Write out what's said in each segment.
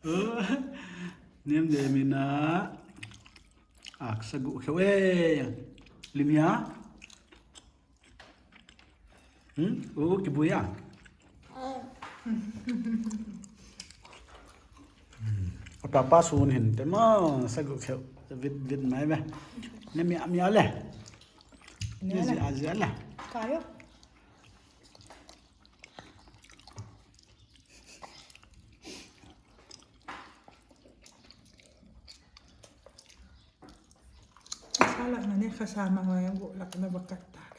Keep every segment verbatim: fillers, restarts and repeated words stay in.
Nem nem in a. Ak sa guh kheu e. Lim hia? Hmm? U kibui a. Hmm. A papa sun hin te ma sa guh kheu. Vit vit mai ve. Ne mi mi ale. Ne Ne le. Zia zia le. Kayo. Salak na ne khasa ma ngai ngu lak na bakat tak.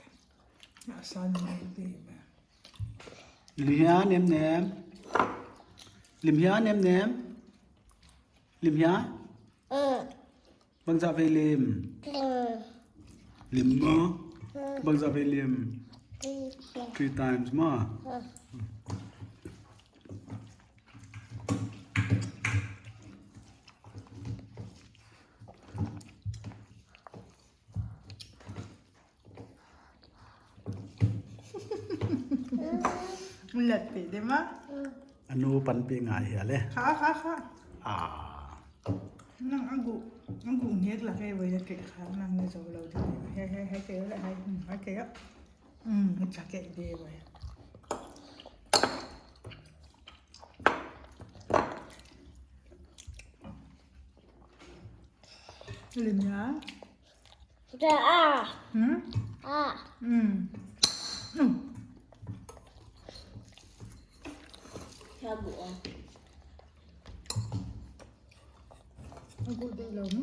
Ya sa na ngai di ba. Lim hia nem nem. Lim hia nem nem. Lim hia. Bangzah vei lim. Lim maw. Bangzah vei lim. Three times maw. Lat pe de ma. A nu panpih ngai hia le. Kha kha kha. Ah. Nang a guh, a guh ngek la kei voi kei kha nang ne zo lou de. He he he kei le hai, hmm, hai kei a. Hmm, cha kei de voi. Lim hia. Dah ah. Hmm? Ah. Hmm. Hmm. Ya bu ah. Aku dah lama.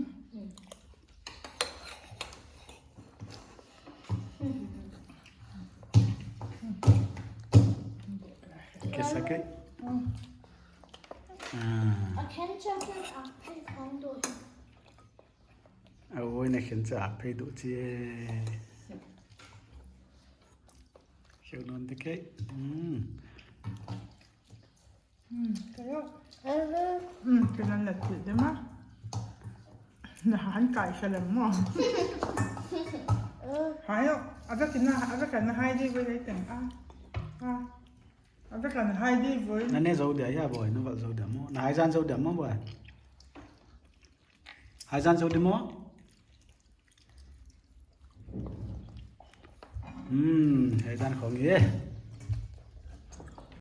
Hmm. Kisah ke? Hmm. Ah. A khencha kei a phei khong dou. A oi na khencha a phei dou chi e. Kheu non te kei. Hmm. Hmm, kayo. Hmm, kei nan la ti de ma. Na han kai sa lam mo. Hayo, a bek na, a bek na hai di voi lai teng. Ah. Ah. A bek na hai di voi. Na ne zo dia ya boy, na val zo dia mo. Na hai zan zo dia mo boy. Hai zan zo dia mo. Hmm, hai zan khong ye.